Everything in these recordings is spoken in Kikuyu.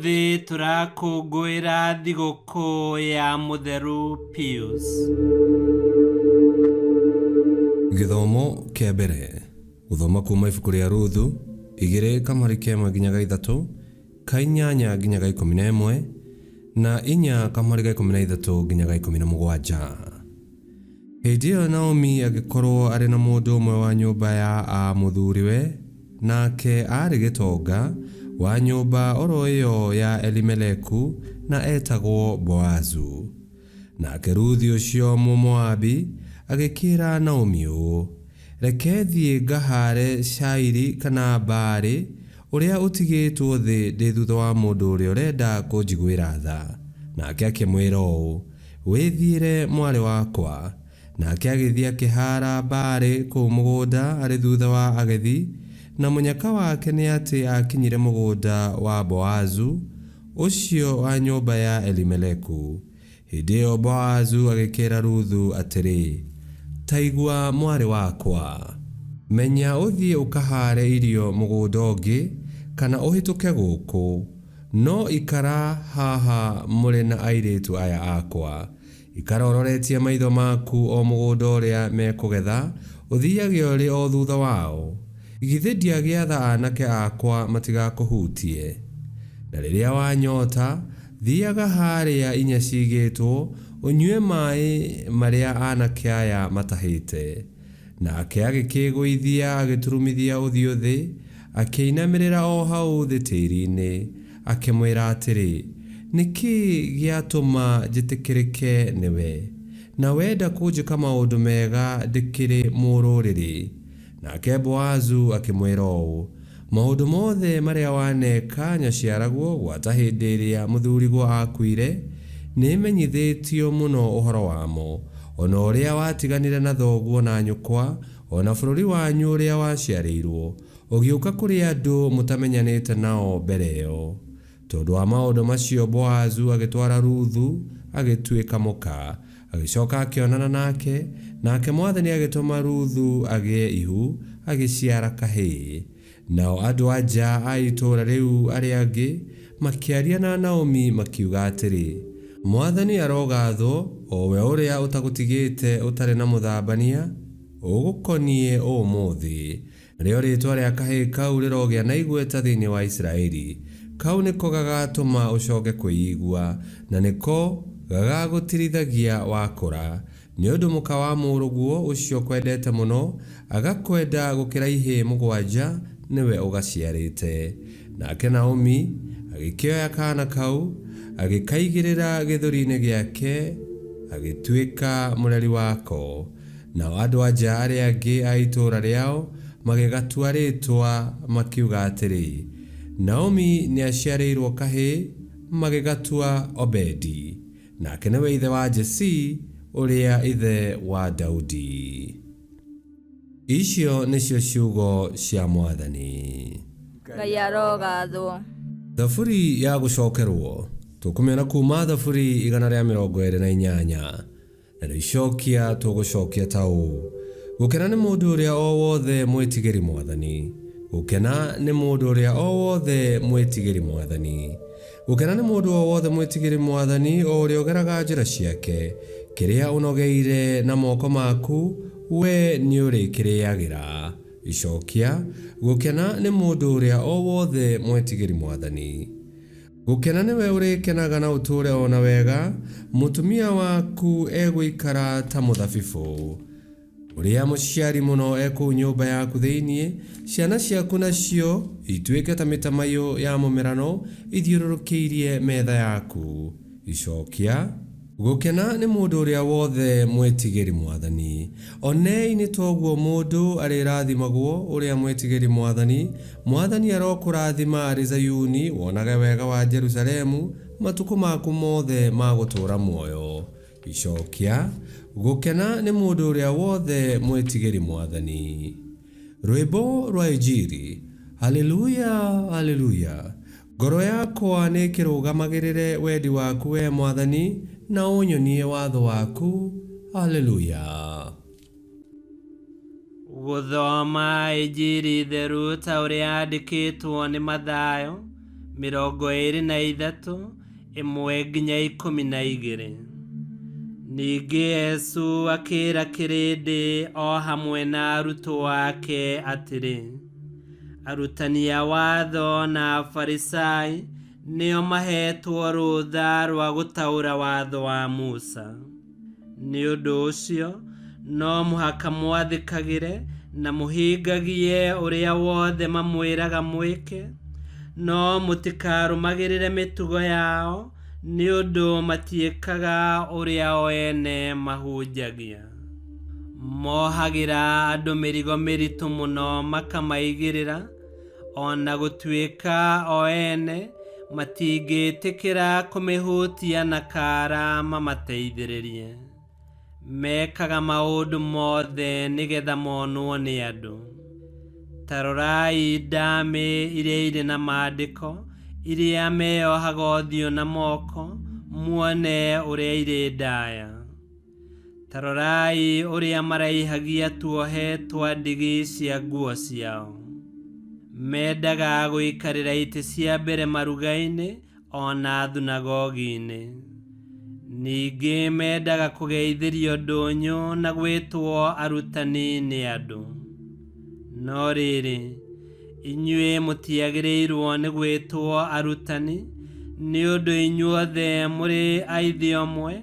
Ũmũthĩ tũrakũngũĩra thigũkũ ya Mũtheru Pius. Gĩthomo kĩa mbere. Gũthoma kuuma ibuku rĩa Ruthu, igĩrĩ kamũhari ka ĩmwe nginya ga ithatũ, ka inyanya nginya ga 11, na inya kamũhari ga 13 nginya ga 17. Hĩndĩ ĩyo Naomi agĩkorũo arĩ na mũndũ ũmwe wa nyũmba ya aa mũthuriwe, nake aarĩ gĩtonga, wa nyũmba o ro ĩyo ya Elimeleku, na etagwo Boazu. Nake Ruthi ũcio Mũmoabi agĩkĩĩra Naomi ũũ, Reke thiĩ ngahaare cairi kana mbaarĩ ũrĩa ũtigĩtwo thĩ ndĩ thutha wa mũndũ ũrĩa ũrenda kũnjiguĩra tha. Nake akĩmwĩra ũũ, Wĩthiĩre, mwarĩ wakwa. Nake agĩthiĩ akĩhaara mbaarĩ kũu mũgũnda arĩ thutha wa agethi, na mũnyaka wake nĩ atĩ aakinyire mũgũnda wa Boazu, ũcio wa nyũmba ya Elimeleku. Hĩndĩ ĩyo Boazu agĩkĩĩra Ruthu atĩrĩ, Ta igua, mwarĩ wakwa. Menya ũthiĩ ũkahaare irio mũgũnda ũngĩ, kana ũhĩtũke gũkũ. No ikara haha mũrĩ na airĩtu aya akwa. Ikara ũroretie maitho maku o mũgũnda ũrĩa mekũgetha, ũthiage ũrĩ o thutha wao. Githĩ ndiagĩatha aanake akwa matigakũhutie? Na rĩrĩa wanyota, thiaga harĩa inya ciigĩtwo, ũnyue maĩ marĩa aanake aya matahĩte. Nake agĩkĩĩgũithia agĩturumithia ũthiũ thĩ, akĩinamĩrĩra o hau thĩ tĩri-inĩ, akĩmwĩra atĩrĩ, Nĩ kĩ gĩatũma njĩtĩkĩrĩke nĩwe, na wenda kũnjĩka maũndũ mega ndĩkĩrĩ mũrũrĩrĩ? Nake Boazu akĩmwĩra ũũ, Maũndũ mothe marĩa waneka nyaciaraguo gwata hĩndĩ ĩrĩa mũthuriguo aakuire, nĩmenyithĩtio mũno ũhoro wamo, o na ũrĩa watiganire na thoguo na nyũkwa, o na bũrũri wanyu ũrĩa waciarĩirũo, ũgĩũka kũrĩ andũ mũtamenyanĩte nao mbere ĩo. Tondũ wa maũndũ macio Boazu agĩtwara Ruthu agĩtuĩka mũka. Agĩcoka akĩonana nake, nake Mwathani agĩtũma Ruthu agĩe ihu, agĩciara kahĩĩ. Nao andũ-a-nja a itũũra rĩu arĩa angĩ makĩaria na Naomi makiuga atĩrĩ, Mwathani arogathwo, o we ũrĩa ũtagũtigĩte ũtarĩ na mũthambania ũgũkoniĩ ũmũthĩ. Narĩo rĩĩtwa rĩa kahĩĩ kau rĩrogĩa na igweta thĩinĩ wa Isiraeli. Kau nĩko gagaatũma ũcoke kwĩigua, na nĩko gagaagũtirithagia wakũra, nĩ ũndũ mũka wa mũrũguo ũcio ũkwendete mũno, agakwenda gũkĩra ihĩĩ mũgwanja, nĩwe ũgaciarĩte. Nake Naomi agĩkĩoya kaana kau, agĩkaigĩrĩra gĩthũri-inĩ gĩake, agĩtuĩka mũreri wako. Nao andũ-a-nja arĩa angĩ a itũũra rĩao magĩgatua rĩĩtwa, makiuga atĩrĩ, Naomi nĩaciarĩirwo kahĩĩ, magĩgatua Obedi. Nake nĩwe ithe wa Jesii, ũrĩa ithe wa Daudi. Icio nĩcio ciugo cia Mwathani. Ngai arogathwo. Thaburi ya gũcokerwo. Tũkũmĩona kuuma Thaburi 128. Narĩo icokia tũgũcokia ta ũũ, Gũkena nĩ mũndũ ũrĩa o wothe mwĩtigĩri Mwathani. Gũkena nĩ mũndũ ũrĩa o wothe mwĩtigĩri Mwathani. Gũkena nĩ mũndũ o wothe mwĩtigĩri Mwathani, o ũrĩa ũgeraga njĩra ciake. Kĩrĩa ũnogeire na moko maku, wee nĩũrĩkĩrĩagĩra. Icokia, Gũkena nĩ mũndũ ũrĩa o wothe mwĩtigĩri Mwathani. Gũkena nĩwe ũrĩkenaga na ũtũũre o na wega, mũtumia waku egũikara ta mũthabibũ ũrĩa mũciari mũno e kũu nyũmba yaku thĩinĩ, ciana ciaku nacio ituĩke ta mĩtamaiyũ ya mũmerano ithiũrũrũkĩirie metha yaku. Icokia. Gũkena nĩ mũndũ ũrĩa wothe mwĩtigĩri Mwathani. Onei nĩ toguo mũndũ arĩrathimagwo, ũrĩa mwĩtigĩri Mwathani. Mwathani arokũrathima arĩ Zayuni, wonage wega wa Jerusalemu matukũ maku mothe ma gũtũũra muoyo. Icokia, Gũkena nĩ mũndũ ũrĩa wothe mwĩtigĩri Mwathani. Rwĩmbo rwa Injiri. Haleluya, Haleluya! Ngoro yakwa nĩĩkĩrũgamagĩrĩre wendi waku, wee Mwathani, na ũnyonie watho waku. Haleluya! Gũthoma Injiri theru ta ũrĩa yandĩkĩtwo nĩ Mathayo, 23 1-12. Ningĩ Yesu akĩĩra kĩrĩndĩ o hamwe na arutwo ake atĩrĩ, arutani a watho na Afarisai nĩo maheetwo rũtha rwa gũtaũra watho wa Musa. Nĩ ũndũ ũcio no mũhaka mwathĩkagĩre na mũhingagie ũrĩa wothe mamwĩraga mwĩke, no mũtikarũmagĩrĩre mĩtugo yao, nĩ ũndũ matiĩkaga ũrĩa o ene mahunjagia. Mohagĩra andũ mĩrigo mĩritũ mũno makamaigĩrĩra, o na gũtuĩka o ene matingĩtĩkĩra kũmĩhutia na kara mamateithĩrĩrie. Mekaga maũndũ mothe nĩgetha monwo nĩ andũ. Ta rorai ndamĩ iria irĩ na maandĩko, iria meyohaga ũthiũ na moko, muone ũrĩa irĩ ndaya. Ta rorai ũrĩa maraihagia tuohe twa ndigi cia nguo ciao. Mendaga gũikarĩra itĩ cia mbere maruga-inĩ o na thunagogi-inĩ. Ningĩ mendaga kũgeithĩrio ndũnyũ na gwĩtwo arutani nĩ andũ. No rĩrĩ, inyuĩ mũtiagĩrĩirwo nĩ gwĩtwo arutani, nĩ ũndũ inyuothe mũrĩ a ithe ũmwe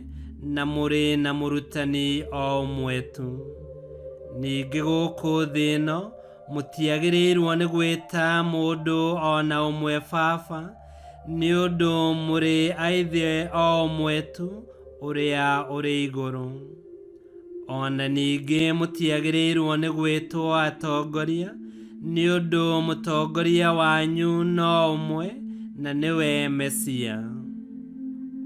na mũrĩ na mũrutani o ũmwe tu. Ningĩ gũkũ thĩ ĩno mũtiagĩrĩirwo nĩ gwĩta mũndũ o na ũmwe baba, nĩ ũndũ mũrĩ a ithe o ũmwe tu ũrĩa ũrĩ igũrũ. O na ningĩ mũtiagĩrĩirwo nĩ gwĩtwo atongoria, nĩ ũndũ mũtongoria wanyu no ũmwe, na nĩwe Mesia.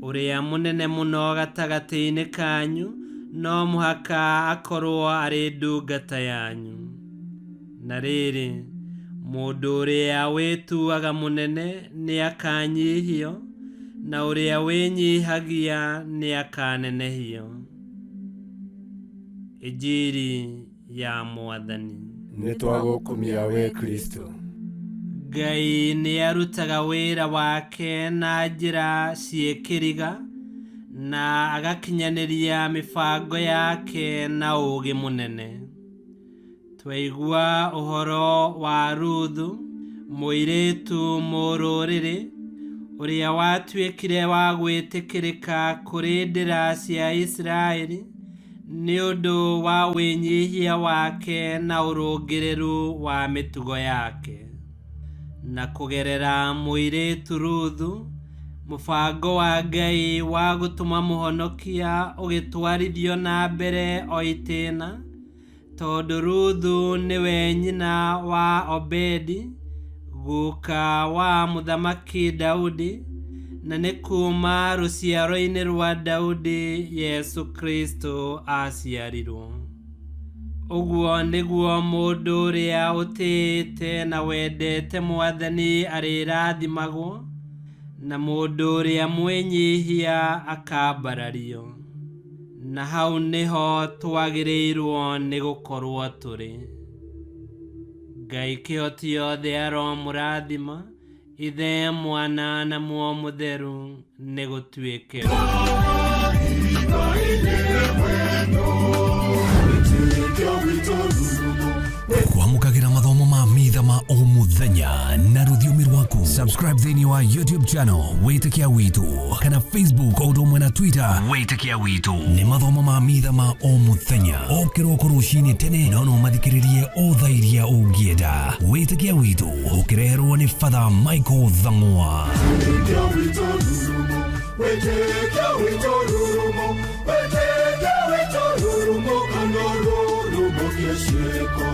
Ũrĩa mũnene mũno gatagatĩ-inĩ kanyu no mũhaka akorwo arĩ ndungata yanyu. Na rĩrĩ, mũndũ ũrĩa wĩtuaga mũnene nĩakanyihio, na ũrĩa wĩnyihagia nĩakanenehio. Injiri ya Mwathani. Nĩ twagũkumia we Kristo. Ngai nĩarutaga wĩra wake na njĩra ciĩkĩriga na agakinyanĩria mĩbango yake na ũũgĩ mũnene. Twaigua ũhoro wa Ruthu, mũirĩtu mũrũrĩrĩ, ũrĩa watuĩkire wa gwĩtĩkĩrĩka kũrĩ ndĩra cia Isiraeli nĩ ũndũ wa wĩnyihia wake na ũrũngĩrĩru wa mĩtugo yake. Na kũgerera mũirĩtu Ruthu, mũbango wa Ngai wa gũtũma mũhonokia ũgĩtwarithio na mbere o itĩna, tondũ Ruthu nĩwe nyina wa Obedi, guka wa mũthamaki Daudi, na nĩ kuuma rũciaro-inĩ rwa Daudi Yesu Kristo aciarirwo. Ũguo nĩguo mũndũ ũrĩa ũtĩĩte na wendete Mwathani arĩrathimagwo, na mũndũ ũrĩa mwĩnyihia akambarario. Na hau nĩho twagĩrĩirwo nĩ gũkorwo tũrĩ. Ngai kĩhoti yothe aromũrathima, Ithe, Mwana na Muoyo Mũtheru, nĩ gũtuĩke. Kwamũkagĩra mathomo ma mitha ma o mũthenya na rũthiomi rwaku. Subscribe thĩinĩ wa YouTube channel Wĩtĩkia Witũ kana Facebook o ũndũ ũmwe na Twitter Wĩtĩkia Witũ. Nĩ mathomo ma mitha ma o mũthenya o kĩroko rũcinĩ tene, no no mathikĩrĩrie o thaa iria ũngĩenda. Wĩtĩkia Witũ ũkĩreherwo nĩ Father Michael Thang'wa. Wĩtĩkia witũ rurumo, wĩtĩkia witũ rurumo, wĩtĩkia witũ rurumo, kana rurumo kĩciĩko.